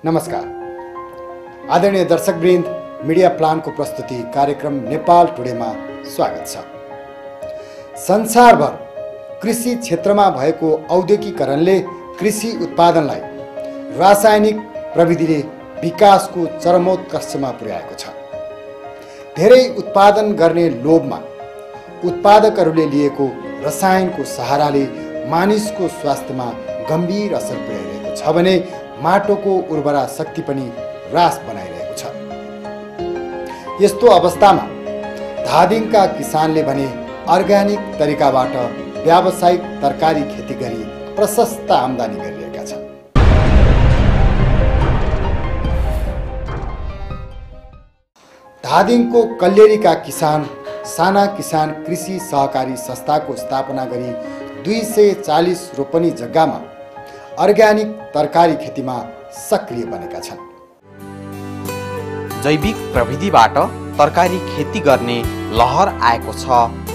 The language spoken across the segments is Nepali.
नमस्कार आदरणीय दर्शकवृन्द, मिडिया प्लानको प्रस्तुति कार्यक्रम नेपाल टुडेमा स्वागत छ। संसारभर कृषि क्षेत्रमा भएको औद्योगिकीकरणले कृषि उत्पादनलाई रासायनिक प्रविधिले विकासको चरमोत्कर्षमा पुर्याएको छ। धेरै उत्पादन गर्ने लोभमा उत्पादकहरूले लिएको रसायनको सहाराले मानिसको स्वास्थ्यमा गम्भीर असर पुर्याइरहेको छ भने माटोको उर्वरा शक्ति पनि ह्रास बनाइरहेको छ। यस्तो अवस्थामा धादिङका किसानले भने अर्ग्यानिक तरिकाबाट व्यावसायिक तरकारी खेती गरी प्रशस्त आम्दानी गरिरहेका छन्। धादिङको कल्लेरीका किसान साना किसान कृषि सहकारी संस्थाको स्थापना गरी 240 रोपनी जग्गामा अर्ग्यानिक तरकारी खेतीमा सक्रिय बनेका छन्। जैविक प्रविधिबाट तरकारी खेती गर्ने लहर आएको छ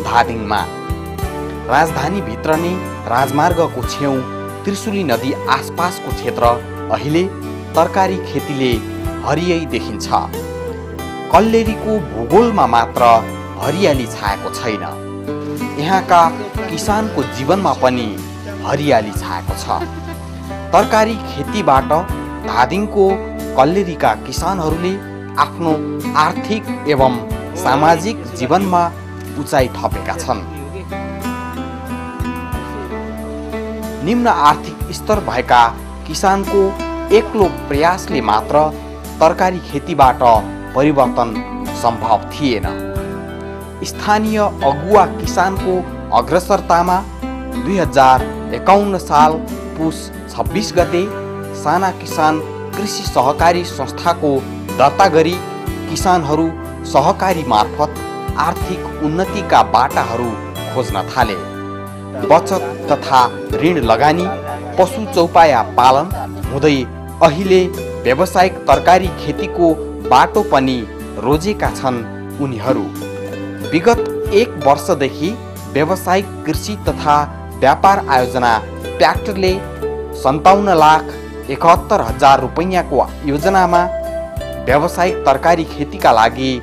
धादिङमा। राजधानीभित्र नै राजमार्गको छेउ त्रिशुली नदी आसपासको क्षेत्र अहिले तरकारी खेतीले हरियै देखिन्छ। कल्लेरीको भूगोलमा मात्र हरियाली छाएको छैन, यहाँका किसानको जीवनमा पनि हरियाली छाएको छ। तरकारी खेतीबाट धादिङको कल्लेरीका किसानहरूले आफ्नो आर्थिक एवं सामाजिक जीवनमा उचाइ थपेका छन्। निम्न आर्थिक स्तर भएका किसानको एक्लो प्रयासले मात्र तरकारी खेतीबाट परिवर्तन सम्भव थिएन। स्थानीय अगुवा किसानको अग्रसरतामा 2051 साल पुस 26 गते साना किसान कृषि सहकारी संस्थाको दर्ता गरी किसानहरू सहकारी मार्फत आर्थिक उन्नतिका बाटाहरू खोज्न थाले। बचत तथा ऋण लगानी, पशु चौपाया पालन हुँदै अहिले व्यावसायिक तरकारी खेतीको बाटो पनि रोजेका छन् उनीहरू। विगत 1 वर्षदेखि व्यावसायिक कृषि तथा व्यापार आयोजना प्याक्टले 57,71,000 रुपैयाँको योजनामा व्यावसायिक तरकारी खेतीका लागि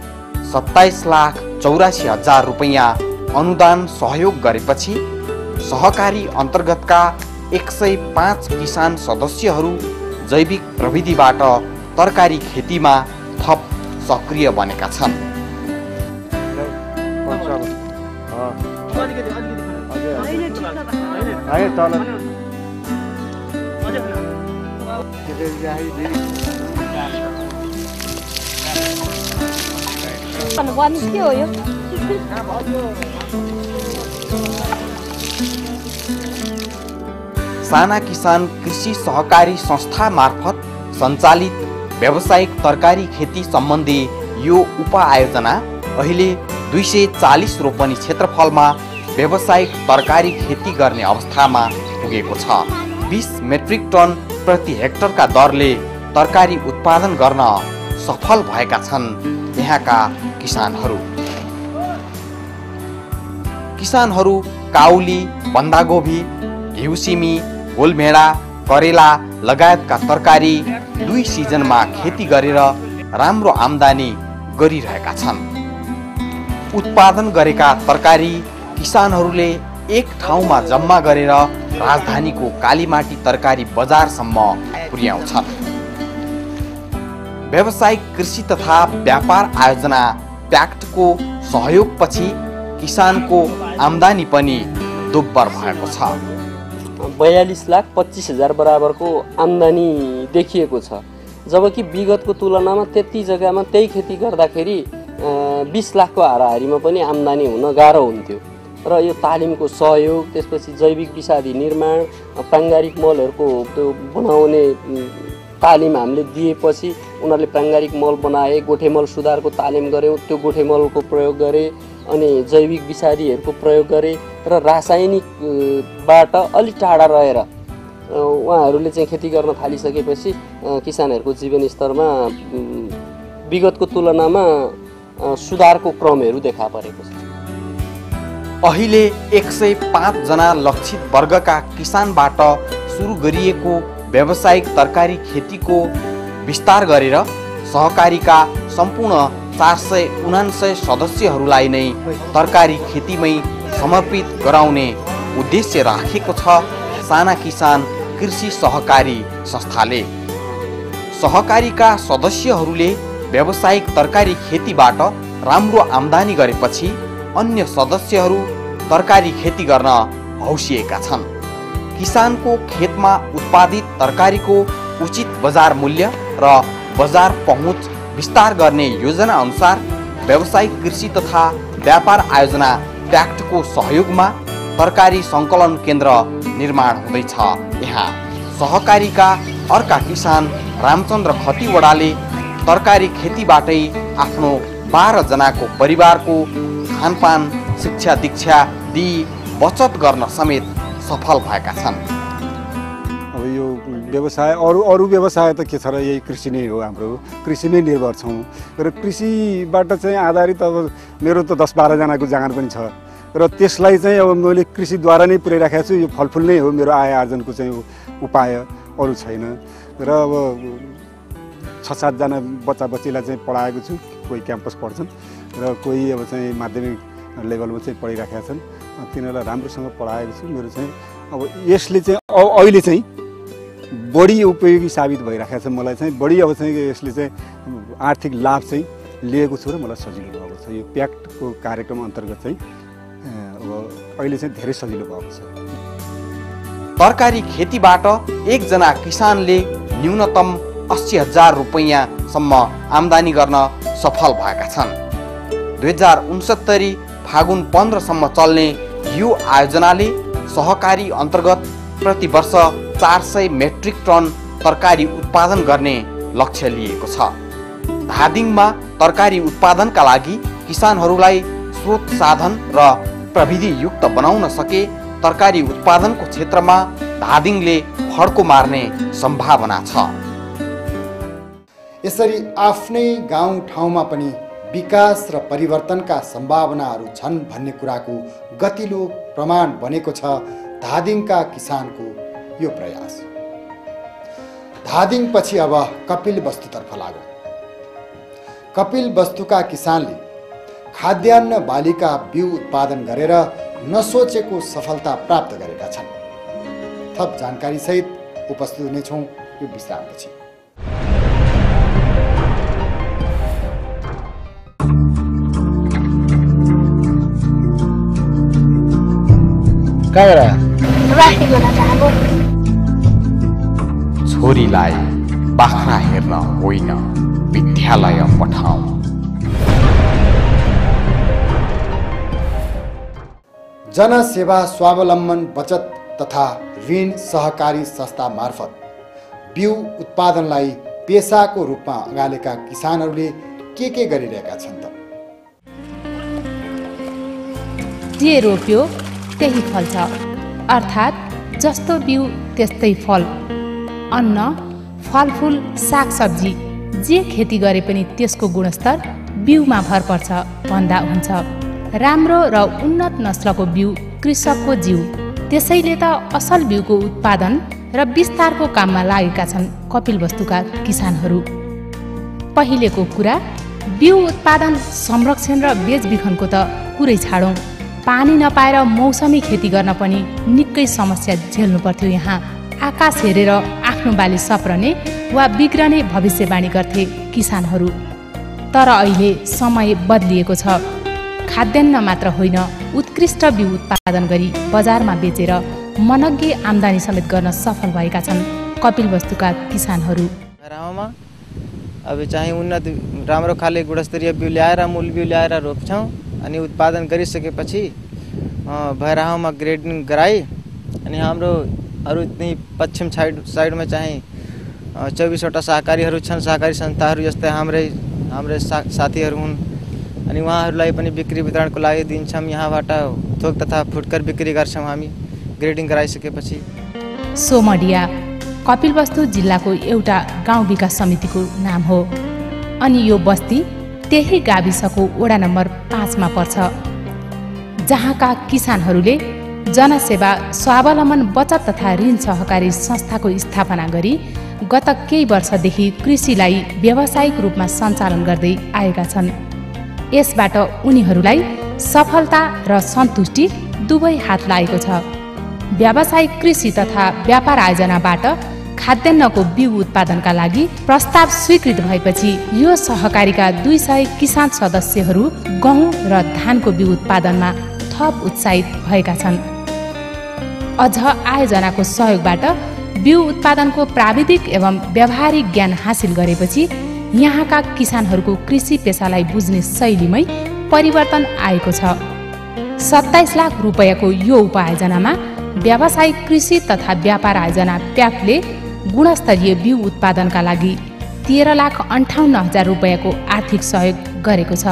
27,84,000 रुपैयाँ अनुदान सहयोग गरेपछि सहकारी अन्तर्गतका 105 किसान सदस्यहरू जैविक प्रविधिबाट तरकारी खेतीमा थप सक्रिय बनेका छन्। साना किसान कृषि सहकारी संस्था मार्फत सञ्चालित व्यावसायिक तरकारी खेती सम्बन्धी यो उपआयोजना अहिले 240 रोपनी क्षेत्रफलमा व्यावसायिक तरकारी खेती गर्ने अवस्थामा पुगेको छ। 20 मेट्रिक टन प्रति हेक्टरका दरले तरकारी उत्पादन गर्न सफल भएका छन् यहाँका किसानहरू काउली, बन्दागोभी, घिउसिमी, गोलभेडा, करेला लगायतका तरकारी 2 सिजनमा खेती गरेर राम्रो आम्दानी गरिरहेका छन्। उत्पादन गरेका तरकारी किसानहरूले एक ठाउँमा जम्मा गरेर राजधानीको कालीमाटी तरकारी बजारसम्म पुर्याउँछन्। व्यावसायिक कृषि तथा व्यापार आयोजना प्याक्टको सहयोगपछि किसानको आम्दानी पनि दोब्बर भएको छ। 42,25,000 बराबरको आम्दानी देखिएको छ, जबकि विगतको तुलनामा त्यति जग्गामा त्यही खेती गर्दाखेरि 20 लाखको हाराहारीमा पनि आम्दानी हुन गाह्रो हुन्थ्यो। र यो तालिमको सहयोग, त्यसपछि जैविक विषादी निर्माण, प्राङ्गारिक मलहरूको त्यो बनाउने तालिम हामीले दिएपछि उनीहरूले प्राङ्गारिक मल बनाए, गोठे मल सुधारको तालिम गऱ्यौँ, त्यो गोठे मलको प्रयोग गरे, अनि जैविक विषादीहरूको प्रयोग गरे र रासायनिकबाट अलि टाढा रहेर उहाँहरूले चाहिँ खेती गर्न थालिसकेपछि किसानहरूको जीवन स्तरमा विगतको तुलनामा सुधारको क्रमहरू देखा परेको छ। अहिले 105 जना लक्षित वर्गका किसानबाट सुरु गरिएको व्यावसायिक तरकारी खेतीको विस्तार गरेर सहकारीका सम्पूर्ण 479 सदस्यहरूलाई नै तरकारी खेतीमै समर्पित गराउने उद्देश्य राखेको छ साना किसान कृषि सहकारी संस्थाले। सहकारीका सदस्यहरूले व्यावसायिक तरकारी खेतीबाट राम्रो आम्दानी गरेपछि अन्य सदस्यहरू तरकारी खेती गर्न हौसिएका छन्। किसानको खेतमा उत्पादित तरकारीको उचित बजार मूल्य र बजार पहुँच विस्तार गर्ने योजना अनुसार व्यावसायिक कृषि तथा व्यापार आयोजना ट्याक्टको सहयोगमा तरकारी सङ्कलन केन्द्र निर्माण हुँदैछ। यहाँ सहकारीका अर्का किसान रामचन्द्र खतिवडाले तरकारी खेतीबाटै आफ्नो 12 जनाको परिवारको खानपान शिक्षा दीक्षा दिई बचत गर्न समेत सफल भएका छन्। अब यो व्यवसाय अरू व्यवसाय त के छ र, यही कृषि नै हो। हाम्रो कृषिमै निर्भर छौँ र कृषिबाट चाहिँ आधारित अब मेरो त 10-12 जनाको जगान पनि छ र त्यसलाई चाहिँ अब मैले कृषिद्वारा नै पुर्याइराखेको छु। यो फलफुल नै हो मेरो आय आर्जनको चाहिँ उपाय, अरू छैन। र अब 6-7 जना बच्चा-बच्चीलाई चाहिँ पढाएको छु। कोही क्याम्पस पढ्छन् र कोही अब चाहिँ माध्यमिक लेभलमा चाहिँ पढिराखेका छन्। तिनीहरूलाई राम्रोसँग पढाएको छु। मेरो चाहिँ अब यसले चाहिँ अहिले चाहिँ बढी उपयोगी साबित भइराखेको छ। मलाई चाहिँ बढी अब चाहिँ यसले चाहिँ आर्थिक लाभ चाहिँ लिएको छु र मलाई सजिलो भएको छ। यो प्याक्टको कार्यक्रम अन्तर्गत चाहिँ अब अहिले चाहिँ धेरै सजिलो भएको छ। तरकारी खेतीबाट एकजना किसानले न्यूनतम 80,000 रुपैयाँसम्म आम्दानी गर्न सफल भएका छन्। 2069 फागुन 15सम्म चल्ने यो आयोजनाले सहकारी अन्तर्गत प्रति वर्ष 400 मेट्रिक टन तरकारी उत्पादन गर्ने लक्ष्य लिएको छ। धादिङमा तरकारी उत्पादनका लागि किसानहरूलाई स्रोत साधन र प्रविधियुक्त बनाउन सके तरकारी उत्पादनको क्षेत्रमा धादिङले फड्को मार्ने सम्भावना छ। यसरी आफ्नै गाउँ ठाउँमा पनि विकास र परिवर्तनका सम्भावनाहरू छन् भन्ने कुराको गतिलो प्रमाण बनेको छ धादिङका किसानको यो प्रयास। धादिङपछि अब कपिलवस्तुतर्फ लागौँ। कपिलवस्तुका किसानले खाद्यान्न बालीका बिउ उत्पादन गरेर नसोचेको सफलता प्राप्त गरेका छन्। थप जानकारी सहित उपस्थित हुनेछौँ यो विश्रामपछि। छोरीलाई बाख्रा हेर्न होइन विद्यालय पठाऊ। जनसेवा स्वावलम्बन बचत तथा ऋण सहकारी संस्था मार्फत बिउ उत्पादनलाई पेसाको रूपमा अँगालेका किसानहरूले के गरिरहेका छन् त? जे रोप्यो त्यही फल्छ, अर्थात् जस्तो बिउ त्यस्तै फल। अन्न, फलफुल, सागसब्जी जे खेती गरे पनि त्यसको गुणस्तर बिउमा भर पर्छ भन्दा हुन्छ। राम्रो र उन्नत नस्लको बिउ कृषकको जीव। त्यसैले त असल बिउको उत्पादन र विस्तारको काममा लागेका छन् कपिलवस्तुका किसानहरू। पहिलेको कुरा, बिउ उत्पादन, संरक्षण र बेचबिखनको त कुरै छाडौँ। पानी नपाएर मौसमी खेती गर्न पनि निकै समस्या झेल्नु पर्थ्यो। यहाँ आकाश हेरेर आफ्नो बाली सप्रने वा बिग्रने भविष्यवाणी गर्थे किसानहरू। तर अहिले समय बदलिएको छ। खाद्यान्न मात्र होइन, उत्कृष्ट बिउ उत्पादन गरी बजारमा बेचेर मनग्गे आम्दानी समेत गर्न सफल भएका छन् कपिलवस्तुका किसानहरू। गाउँमा अब चाहिँ उन्नत राम्रो खाले गुणस्तरीय बिउ ल्याएर मूल बिउ ल्याएर रोप्छौँ अनि उत्पादन गरिसकेपछि भैराहोमा ग्रेडिङ गराई अनि हाम्रो अरू त्यही पश्चिम साइडमा चाहिँ 24वटा सहकारीहरू छन्। सहकारी संस्थाहरू जस्तै हाम्रै साथीहरू हुन् अनि उहाँहरूलाई पनि बिक्री वितरणको लागि दिन्छौँ। यहाँबाट थोक तथा फुटकर बिक्री गर्छौँ हामी ग्रेडिङ गराइसकेपछि। सोमडिया कपिलवस्तु जिल्लाको एउटा गाउँ विकास समितिको नाम हो अनि यो बस्ती त्यही गाविसको वडा नम्बर 5मा पर्छ, जहाँका किसानहरूले जनसेवा स्वावलम्बन बचत तथा ऋण सहकारी संस्थाको स्थापना गरी गत केही वर्षदेखि कृषिलाई व्यावसायिक रूपमा सञ्चालन गर्दै आएका छन्। यसबाट उनीहरूलाई सफलता र सन्तुष्टि दुवै हात लागेको छ। व्यावसायिक कृषि तथा व्यापार आयोजनाबाट खाद्यान्नको बिउ उत्पादनका लागि प्रस्ताव स्वीकृत भएपछि यो सहकारीका 200 किसान सदस्यहरू गहुँ र धानको बिउ उत्पादनमा थप उत्साहित भएका छन्। अझ आयोजनाको सहयोगबाट बिउ उत्पादनको प्राविधिक एवं व्यावहारिक ज्ञान हासिल गरेपछि यहाँका किसानहरूको कृषि पेसालाई बुझ्ने शैलीमै परिवर्तन आएको छ। 27 लाख रुपैयाँको यो उपआयोजनामा व्यावसायिक कृषि तथा व्यापार आयोजना प्याकले गुणस्तरीय बिउ उत्पादनका लागि 13,58,000 रुपैयाँको आर्थिक सहयोग गरेको छ।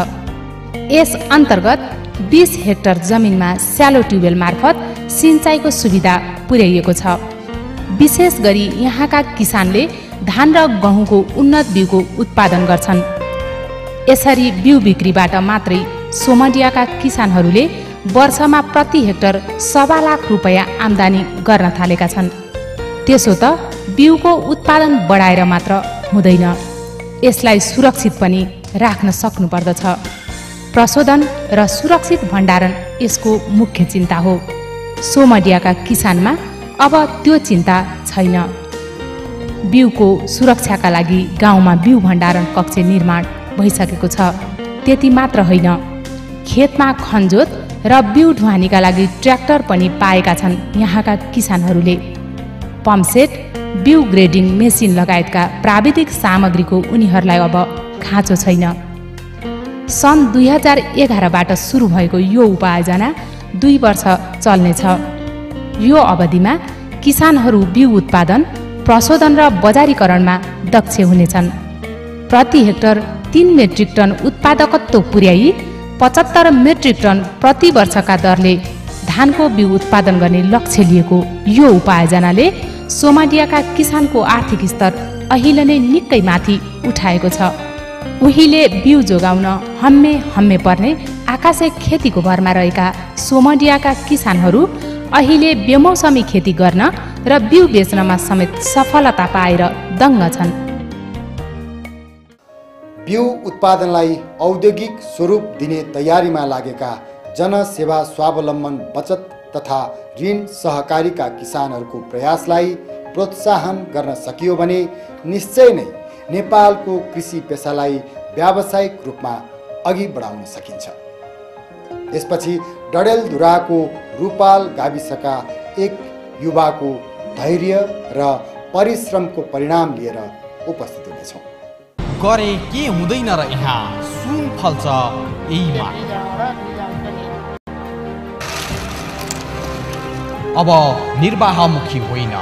यस अन्तर्गत 20 हेक्टर जमिनमा स्यालो ट्युबवेल मार्फत सिँचाइको सुविधा पुर्याइएको छ। विशेष गरी यहाँका किसानले धान र गहुँको उन्नत बिउको उत्पादन गर्छन्। यसरी बिउ बिक्रीबाट मात्रै सोमडियाका किसानहरूले वर्षमा प्रति हेक्टर 1.25 लाख रुपैयाँ आम्दानी गर्न थालेका छन्। त्यसो त बिउको उत्पादन बढाएर मात्र हुँदैन, यसलाई सुरक्षित पनि राख्न सक्नुपर्दछ। प्रशोधन र सुरक्षित भण्डारण यसको मुख्य चिन्ता हो। सोमडियाका किसानमा अब त्यो चिन्ता छैन। बिउको सुरक्षाका लागि गाउँमा बिउ भण्डारण कक्ष निर्माण भइसकेको छ। त्यति मात्र होइन, खेतमा खनजोत र बिउ ढुवानीका लागि ट्र्याक्टर पनि पाएका छन् यहाँका किसानहरूले। पम्पसेट, बिउ ग्रेडिङ मेसिन लगायतका प्राविधिक सामग्रीको उनीहरूलाई अब खाँचो छैन। सन् 2011बाट सुरु भएको यो उपआयोजना 2 वर्ष चल्नेछ। यो अवधिमा किसानहरू बिउ उत्पादन, प्रशोधन र बजारीकरणमा दक्ष हुनेछन्। प्रति हेक्टर 3 मेट्रिक टन उत्पादकत्व पुर्याई 75 मेट्रिक टन प्रति वर्षका दरले धानको बिउ उत्पादन गर्ने लक्ष्य लिएको यो उपआयोजनाले सोमडियाका किसानको आर्थिक स्तर अहिले नै निकै माथि उठाएको छ। उहिले बिउ जोगाउन हम्मे पर्ने आकाशे खेतीको भरमा रहेका सोमडियाका किसानहरू अहिले बेमौसमी खेती गर्न र बिउ बेच्नमा समेत सफलता पाएर दङ्ग छन्। बिउ उत्पादनलाई औद्योगिक स्वरूप दिने तयारीमा लागेका जनसेवा स्वावलम्बन बचत तथा ऋण सहकारीका किसानहरूको प्रयासलाई प्रोत्साहन गर्न सकियो भने निश्चय नै नेपालको कृषि पेसालाई व्यावसायिक रूपमा अघि बढाउन सकिन्छ। यसपछि डडेलधुराको रूपाल गाविसका एक युवाको धैर्य र परिश्रमको परिणाम लिएर उपस्थित हुनेछौँ। गरे के हुँदैन र यहाँ सुन फल्छ यही माट। अब निर्वाहमुखी होइन,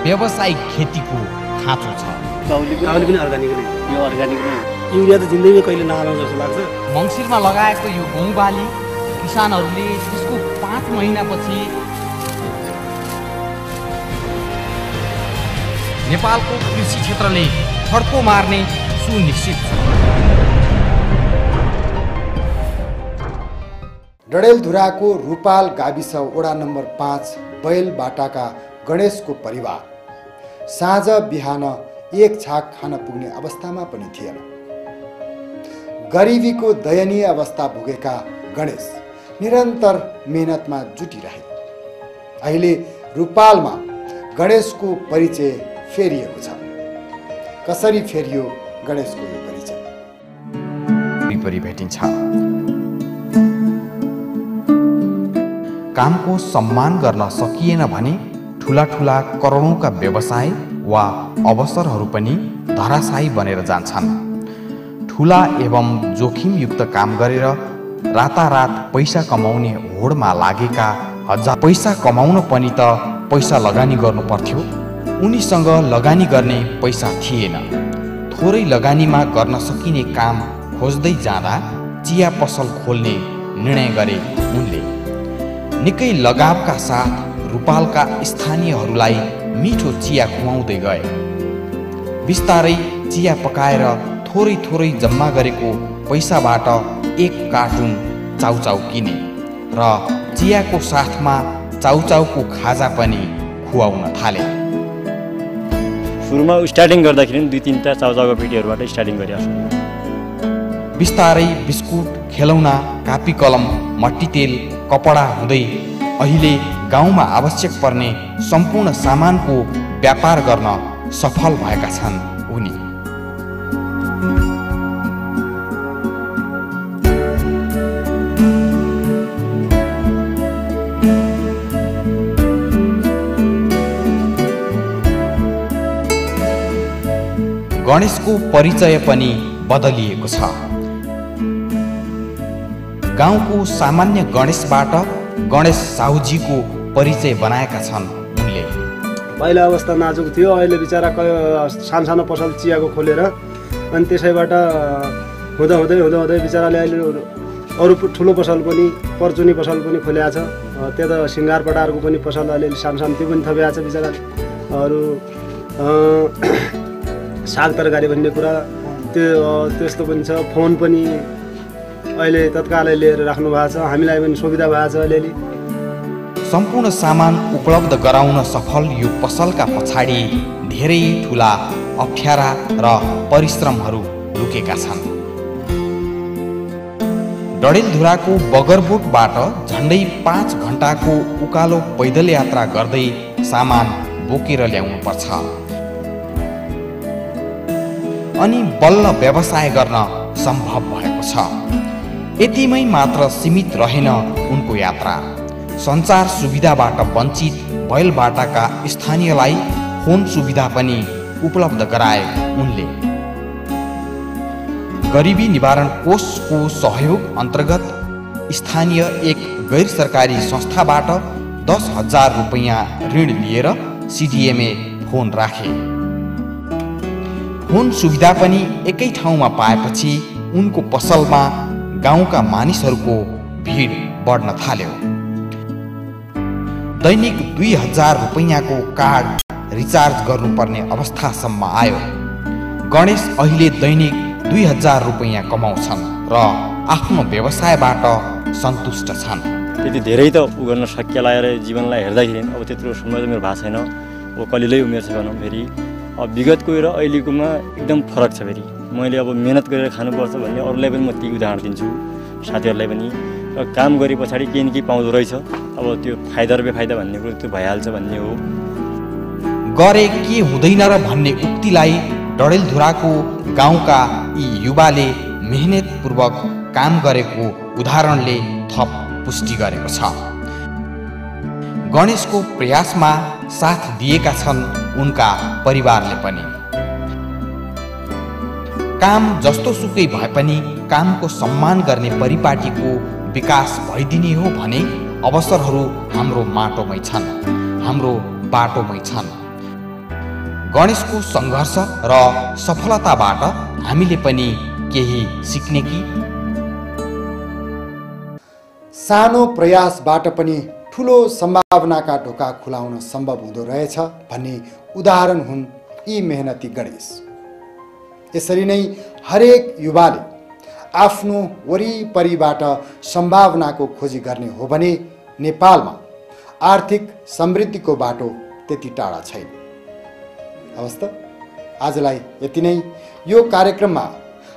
व्यावसायिक खेतीको खाँचो छ। गाउँले पनि अर्गानिक नै, यो अर्गानिक नै। युरिया त जिन्दगीमा कहिले नहाल्नु जस्तो लाग्छ। मङ्सिरमा लगाएको यो गहुँ बाली किसानहरूले त्यसको 5 महिनापछि नेपालको कृषि क्षेत्रले फड्को मार्ने सुनिश्चित छ। डडेलधुराको रूपाल गाविस वडा नम्बर 5 बैलबाटाका गणेशको परिवार साँझ बिहान एक छाक खान पुग्ने अवस्थामा पनि थिएन। गरिबीको दयनीय अवस्था भोगेका गणेश निरन्तर मेहनतमा जुटिरहे। अहिले रूपालमा गणेशको परिचय फेरिएको छ। कसरी फेरियो गणेशको यो परिचय? विपरी भेटिन्छ। कामको सम्मान गर्न सकिएन भने ठुला ठुला करोडौँका व्यवसाय वा अवसरहरू पनि धराशायी बनेर जान्छन्। ठुला एवं जोखिमयुक्त काम गरेर रातारात पैसा कमाउने होडमा लागेका हजार पैसा कमाउन पनि त पैसा लगानी गर्नु पर्थ्यो। उनीसँग लगानी गर्ने पैसा थिएन। थोरै लगानीमा गर्न सकिने काम खोज्दै जाँदा चिया पसल खोल्ने निर्णय गरे उनले। निकै लगावका साथ रूपालका स्थानीयहरूलाई मिठो चिया खुवाउँदै गए। बिस्तारै चिया पकाएर थोरै थोरै जम्मा गरेको पैसाबाट 1 कार्टुन चाउचाउ किने र चियाको साथमा चाउचाउको खाजा पनि खुवाउन थाले। सुरुमा स्टार्टिङ गर्दाखेरि 2-3टा चाउचाउको पेटीहरूबाट स्टार्टिङ गरिरहेको छु। बिस्तारै बिस्कुट, खेलौना, कापी कलम, मट्टी तेल, कपडा हुँदै अहिले गाउँमा आवश्यक पर्ने सम्पूर्ण सामानको व्यापार गर्न सफल भएका छन् उनी। गणेशको परिचय पनि बदलिएको छ। गाउँको सामान्य गणेशबाट गणेश साहुजीको परिचय बनाएका छन् उनले। पहिला अवस्था नाजुक थियो, अहिले बिचरा सानो पसल चियाको खोलेर अनि त्यसैबाट हुँदा हुँदै बिचराले अहिले अरू ठुलो पसल पनि पर्चुनी पसल पनि खोलेको छ। त्यो त सिँगार पटारको पनि पसल अलिअलि सानो त्यो पनि थपेको छ बिचराले। अरू साग तरकारी भन्ने कुरा त्यस्तो पनि छ। फोन पनि अहिले तत्कालै लिएर राख्नु भएको छ, हामीलाई पनि सुविधा भएको छ अलिअलि। सम्पूर्ण सामान उपलब्ध गराउन सफल यो पसलका पछाडि धेरै ठुला अप्ठ्यारा र परिश्रमहरू लुकेका छन्। डडेलधुराको बगरबोटबाट झन्डै 5 घण्टाको उकालो पैदल यात्रा गर्दै सामान बोकेर ल्याउनु पर्छ अनि बल्ल व्यवसाय गर्न सम्भव भएको छ। यतिमै मात्र सीमित रहेन उनको यात्रा। सञ्चार सुविधाबाट वञ्चित बैलबाटाका स्थानीयलाई फोन सुविधा पनि उपलब्ध गराए उनले। गरिबी निवारण कोषको सहयोग अन्तर्गत स्थानीय एक गैर सरकारी संस्थाबाट 10,000 रुपैयाँ ऋण लिएर सिडिएमए फोन राखे। फोन सुविधा पनि एकै ठाउँमा पाएपछि उनको पसलमा गाउँका मानिसहरूको भिड बढ्न थाल्यो। दैनिक 2,000 रुपैयाँको कार्ड रिचार्ज गर्नुपर्ने अवस्थासम्म आयो। गणेश अहिले दैनिक 2,000 रुपैयाँ कमाउँछन् र आफ्नो व्यवसायबाट सन्तुष्ट छन्। त्यति धेरै त उ गर्न सकिएला र जीवनलाई हेर्दाखेरि अब त्यत्रो समय त मेरो भएको छैन। अब कलिलै उमेर छ भनौँ। फेरि अब विगतको र अहिलेकोमा एकदम फरक छ। फेरि मैले अब मेहनत गरेर खानुपर्छ भन्ने अरूलाई पनि म त्यही उदाहरण दिन्छु, साथीहरूलाई पनि। र काम गरे पछाडि केही न केही पाउँदो रहेछ। अब त्यो फाइदा र बेफाइदा भन्ने कुरो त्यो भइहाल्छ भन्ने हो। गरे के हुँदैन र भन्ने उक्तिलाई डडेलधुराको गाउँका यी युवाले मेहनतपूर्वक काम गरेको उदाहरणले थप पुष्टि गरेको छ। गणेशको प्रयासमा साथ दिएका छन् उनका परिवारले पनि। काम जस्तो सुकै भए पनि कामको सम्मान गर्ने परिपाटीको विकास भइदिने हो भने अवसरहरू हाम्रो माटोमै छन्, हाम्रो बाटोमै छन्। गणेशको सङ्घर्ष र सफलताबाट हामीले पनि केही सिक्ने कि? सानो प्रयासबाट पनि ठुलो सम्भावनाका ढोका खुलाउन सम्भव हुँदो रहेछ भन्ने उदाहरण हुन् यी मेहनती गणेश। यसरी नै हरेक युवाले आफ्नो वरिपरिबाट सम्भावनाको खोजी गर्ने हो भने नेपालमा आर्थिक समृद्धिको बाटो त्यति टाढा छैन। हवस् त, आजलाई यति नै। यो कार्यक्रममा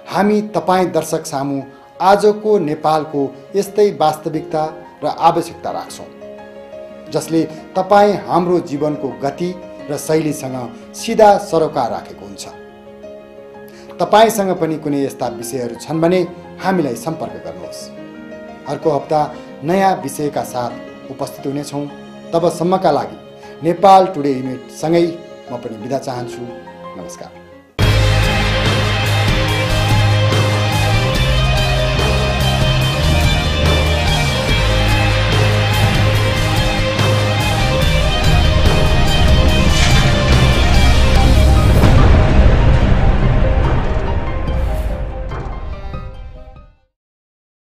हामी तपाईँ दर्शक सामु आजको नेपालको यस्तै वास्तविकता र आवश्यकता राख्छौँ, जसले तपाईँ हाम्रो जीवनको गति र शैलीसँग सिधा सरोकार राखेको हुन्छ। तपाईसँग पनि कुनै यस्ता विषयहरू छन् भने हामीलाई सम्पर्क गर्नुहोस्। अर्को हप्ता नयाँ विषयका साथ उपस्थित हुनेछौँ। तबसम्मका लागि नेपाल टुडे युनिट सँगै म पनि बिदा चाहन्छु। नमस्कार।